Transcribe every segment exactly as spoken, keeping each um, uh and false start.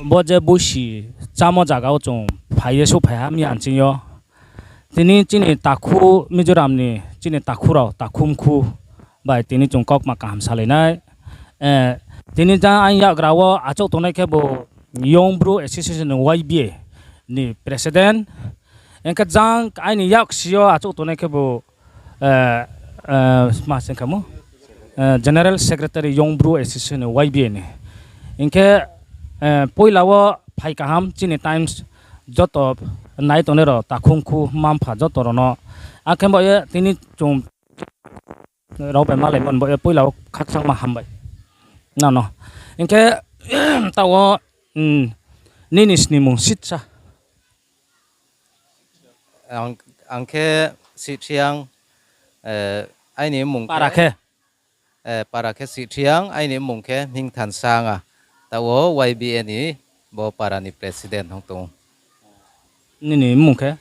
Bo je boisi chámo zaga wo chung phai ye souhphai ha miya nching yo. Tini chini takhu Mizoram ni chini takhu rao takhu mkhu bai tini chung kaukma kaham salai nai. Tini jang aini yakgra wo achouh tongnai khebu Young Bru Association Y B A ni president. Hing khe jang aini yaksi yo achouh tongnai khebu, ma sing khamu, general secretary Young Bru Association Y B A ni. Hing khe poila wo phai kaham chini Times joto nai tongnai rao takhu mkhu mma mpha joto rao no. Akhe bo ye tini chung rao bai malaimo ni bo ye poila wo khakchangma hambai. Nano. Hing khe taoh wo nini snimung sitsa. Ang khe Sihthriang, aini mmung para khe, para khe Sihthriang, aini mmung khe Hmingthan Sanga. Taoh wo Y B A ni bo para ni president ong tong ou. Nini mmung khe?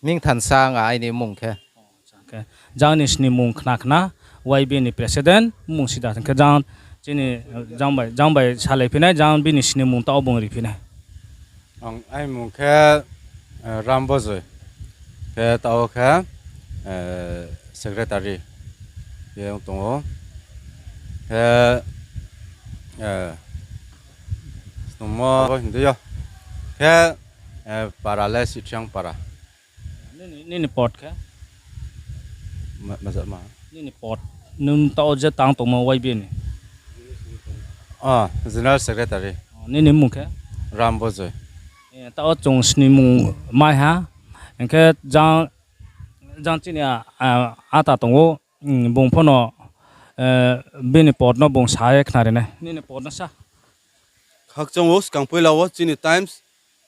Hmingthan Sanga aini mmung khe. Jang ni snimung khna khna, Y B A ni president mmung sida hing khe jang, chini, jang bai salaiphi nai, jang bini snimung taoh wo bung riphi nai. Ang aini mmung khe Rambojoi, khe taoh wo khe secretary ye ong tong ou. Khe snungmo bo hing di yo. Khe para le Sihthriang para. Nini pod khe? Nini pod, nung taoh wo je tang tongmo Y B A ni? General secretary. Nini mmung khe? Rambojoi. Taoh wo chung snimung mai ha. Hing khe jang chini ata tong ou, bung pho no bini pod no bung sa ye khnari nai. Nini pod no sa. Khakchang ou, skang poila wo chini Times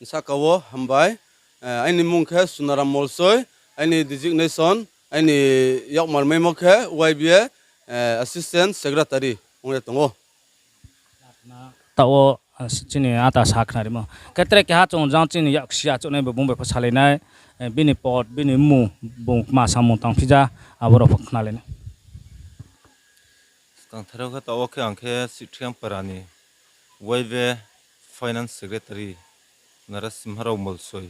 sahka wo hambai. Aini mmung khe Sunaram Molsoi, aini designation, aini yakmar maimo khe Y B A assistant secretary ong ye tong ou. Taoh wo chini ata sa khnarimo. Khe tre keha chung jang chini yaksi achouhnai bo bung bai pho salai nai. Bini pod, bini mmung, bung kma samung tangphi ja, abo rao pho khnalai nai. Skang tharo khe taoh wo khe ang khe Sihthriang para ni Y B A finance secretary Narasimha Rao Molsoi.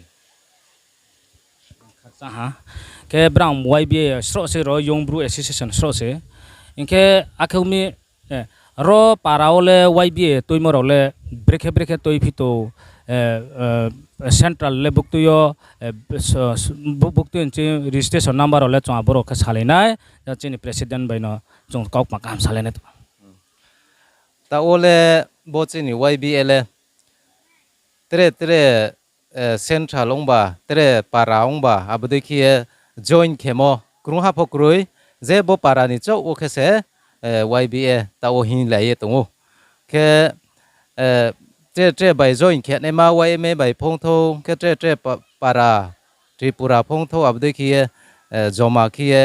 Khe brang Y B A sroh se ro, Young Bru Association sroh se. Hing khe akhe umi, ro para wo le Y B A tuimo rao le brekhe brekhe tuiphi tong, central le buktui yo, buktui nching registration number rao le chung abo rao khe salai nai. Jang chini president bai no chung kaukma kaham salai nai tong. Taoh wo le bo chini Y B A le tre tre central ongba, tre para ongba, abo dei khe ye join khemo krungha pho kroi, je bo para ni chouh wo khe se Y B A taoh wo hinglai ye tong ou. Khe tre tre bai join khe naima Y M A bai phongthou, khe tre tre para Tripura phongthou, abo dei khe ye joma khe ye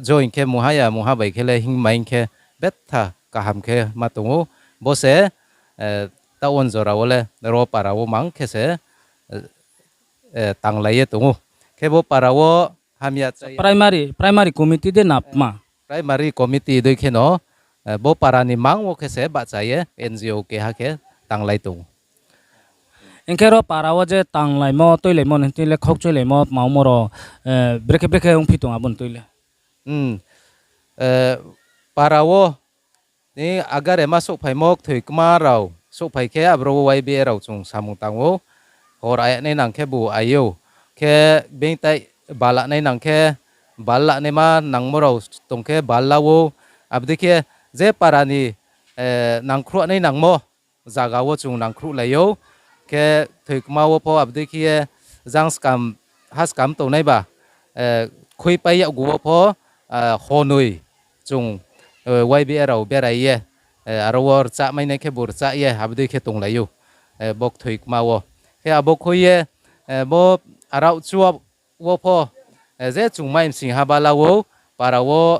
join khe mungha ya mungha bai khe le hingmai khe betha kaham khe ma tong ou. Bo se taoh wo jora wo le ro para wo mang khe se tanglai ye tong ou. Khe bo para wo hamya primary committee de na pma? Primary committee dei kheno bo para ni mang wo khe se bahcha ye N G O keha khe tanglai tong ou. Hing khe ro para wo je tanglaimo, tuilaimo ni tui le khaukchuilaimo, tma ongmo rao brekhe brekhe ongphi tong abo ni tui le? Para wo ni agare ma souhphaimo kthoi kma rao souhphai khe aboro wo Y B A rao chung samung tang ou. Hor ayanai nang khe bu ai ou. Khe being tai bal lanai nang khe bal lanaima nangmo rao tong khe bal la ou. Abo dei khe je para ni nangkhruhnai nangmo zaga wo chung nangkhruhlai ou. Khe kthoi kma wo pho abo dei khe ye jang skam, ha skam tongnai ba, khuipai yakgu wo pho honoi chung Y B A rao berai ye aro wo rchahmai nai khe bu rchah ye abo dei khe tonglai ou. Bo kthoi kma wo khe abo khui ye bo arao chuak wo pho je chung mai msing ha bala ou, para wo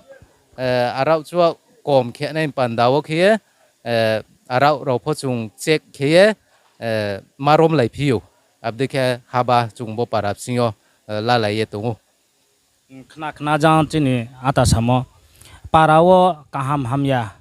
arao chuak kom khe nai panda wo khe ye arao rao pho chung check khe ye ma romlaiphi ou. Abo dei khe haba chung bo para bsing yo lalai ye tong ou. Khna khna jang chini ata samo, para wo kaham hamya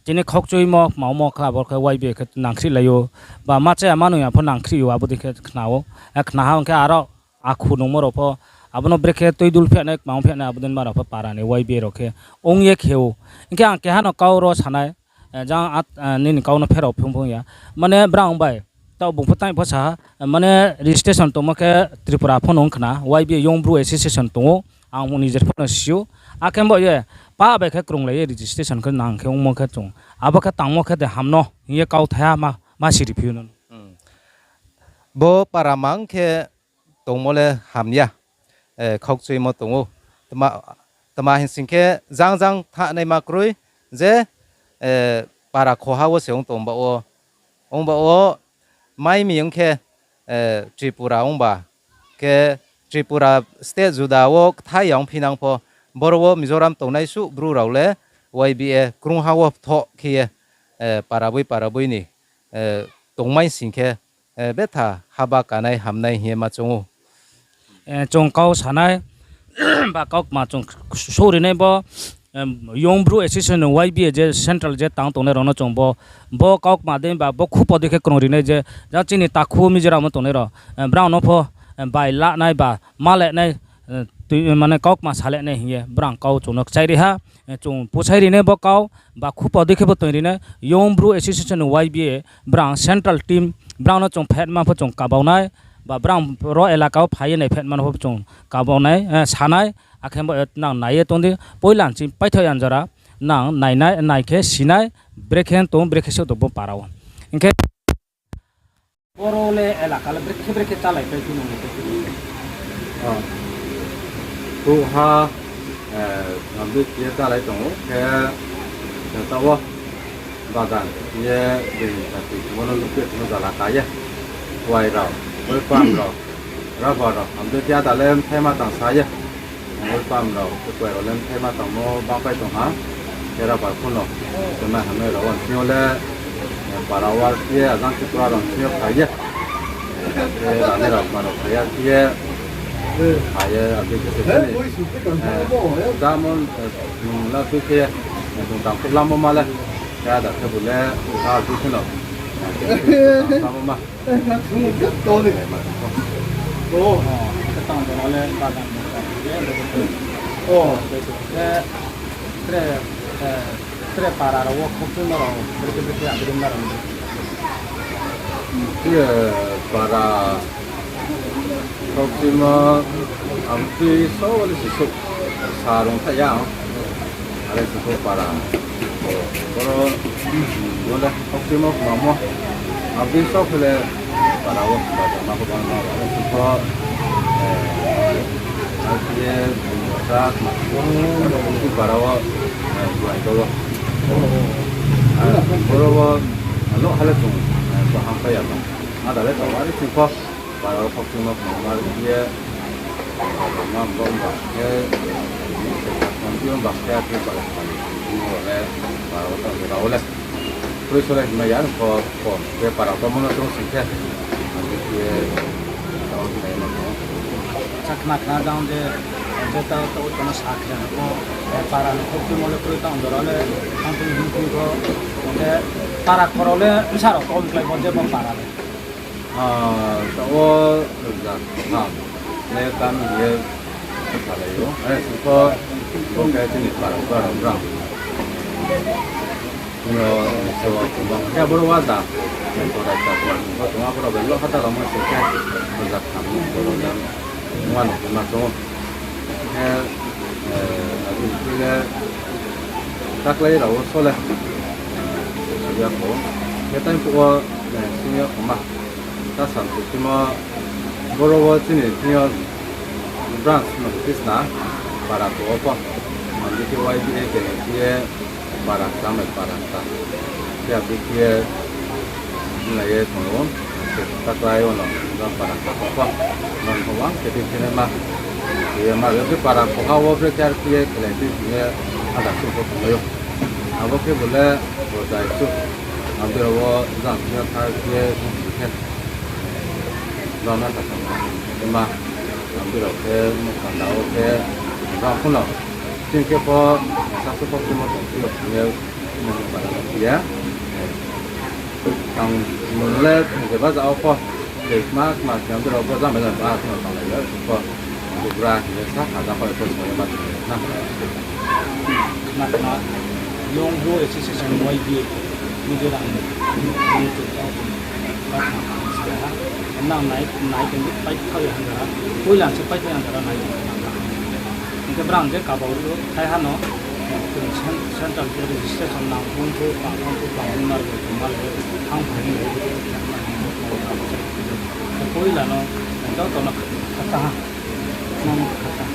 chini khaukchuimo, kmaumo khe abo khe Y B A khe nangkhrihlai ou, ba ma chaya ma nung ya pho nangkhri ou, abo dei khe khna ou. Khna ha ong khe aro akhu nungmo rao pho, abo no brekhe tuidul phi nai, kmang phi nai, abo dei ma rao pho para ni Y B A rao khe ong ye khe ou. Hing khe ang keha no kau ro sa nai, jang nini kau no pherao phung phung ya. Mane brang bai, taoh bung pho tai pho sa ha, mane registration tongmo khe Tripura pho no ong khna, Y B A Young Bru Association tong ou, ang nijer pho no si ou. Akhe bo ye, pa bai khe krunglai ye registration khe nang khe ongmo khe chung abo khe tangmo khe de ham no hing ye kauthai ha ma, ma siri phi ou no. Bo para mang khe tongmo le ham ya, khaukchuimo tong ou. Tma hing sing khe jang jang thanngnaima kroi je, para khoha wo se ong tong ba wo, ong ba wo mai mi ong khe, Tripura ong ba khe, Tripura state juda wo kthai ya ongphi nang pho, boro wo Mizoram tongnai suh Bru rao le Y B A krungha wo thoh khe ye, para boi para boi ni tongmai sing khe, betha haba kanai hamnai hing ye ma choung ou. Chung kau sa nai, ba kaukma chung souhri nai bo, Young Bru Association ni Y B A je central je tang tongnai rao no chung bo, bo kaukma dei ba bo khupo dei khe krungri nai je, jang chini takhu Mizoram wo tongnai rao, brao no pho bai lanai ba ma le nai, mane kaukma sa le nai hing ye brang kau chung no kchairi ha. Chung pusai ri nai bo kau, ba khupo dei khe bo toing ri nai, Young Bru Association ni Y B A, brang central team, brang no chung phetma pho chung kabau nai, ba brang ro elaka wo phai ye nai phetma no pho chung kabau nai, sa nai, akhe bo nang nai ye tong di, poila nching paithaoh ya jora, nang nai nai, nai khe si nai, brekhe tong, brekhe se tong bo para wo. Hing khe boro le elaka le brekhe brekhe chálai pai phi nung ni khe. Khruhha, hamdui khe chálai tong ou, khe, taoh wo bagan ye, bini jati, bo no nuh khe chung no jala ka ye, kuai rao, oil palm rao, rubber rao, hamdui khe ada le mthaima tang sa ye. Oil palm rao, kuai rao le mthaima tangmo bangpai tong ha. Khe rubber pho no, tma hamnai rao wo thing yo le, para wo khe ye, ajang khe pura rao thing yo phai ye. Khe rani rao ma rao phai ya khe ye, phai ye, abo khe se chini, damo, nung la tui khe ye, nung tang khuh lamo ma le, khe ada khe bu le, ha tui khe no, lamo ma. Tre para rao wo khaukchuimo rao, brekhe brekhe abri ma rao. Tre para khaukchuimo, ang tui so le sisouh sa rung tha ya. Are se pho para, boro, bo le khaukchuimo kmamo. Abdi so khe le para wo bazar ma pho bangma, are se pho, are khe ye, ta, para wo, buai dol wo. Boro wo, lo ha le chung, baham pai ya ba. Ada le tong, are se pho para wo khaukchuimo kmamo, are khe ye, bazar ma bo ba khe, khe, khe, khe, para wo le, para wo tang, para wo le. Kroi sole himai ya, kho, kho, khe para tongmo no chung sing khe. Ang khe, tao himai no tong. Acha, khna khna jang je, je ta, tao, tao no sa khe, kho, para ni khaukchuimo le kroi tang jora le, ang khe hing khe kho, khe, para khoro le, bsa rao kom klái bo je bo para le. Tao wo rza kha, ne kam ye salai ou. Are sing pho, bo khe chini para, para brang. Yo, so, bang khe boro wa da. Ko da sa ko, ko tong boro bai lo kha ta lamo se khe, rza kha, boro jang. Wa no ma tong. Khe, abo khe le, taklai rao wo sole. Ya kho. Khe tai phuh wo, sing ya kho ma. Ta sam tu chimo, boro wo chini thing yo branch no tisna, para to wo pho. Mandi khe Y B A khe ni khe ye para kta mai para kta. Khe abo khe ye, nai ye tong ou, khe ta klái wo no, jang para kta pho pho. Jang pho wang khe di khe nai ma. Khe ye ma, khe para pho ha wo bre khe ar khe ye, khe lai di khe ye, ada khe pho tong ou. Abo khe bo le, bo jai su. Abo wo jang khe ye thar khe ye, khe. Rao no ta tong ma. Abo rao khe, mo kanda wo khe, rao pho no. Chini khe pho, sa su pho khe mo tong khe yo khe ye, Ya. Ang mung le jeba ja o pho. Tei kma kma khe ang rao pho jamai la ba kma kma lai yo pho. Bubra le sa kha ja pho pho sa ya ba na. Khna khna Longhu Association Y B A Mizoram ni chung tau chung ba khna khna sa ha. Nang nai nai tong di pai thao ya hanja ra. Poila se pai thao ya hanja ra nai tong di. Hingke brang je kabau ru thai ha no, chung cen-, central registration nang phung phu, pa phung phu, pa phung mar bo, mar bo, hang phung bo, poila no, joto no khata ha. Nang khata.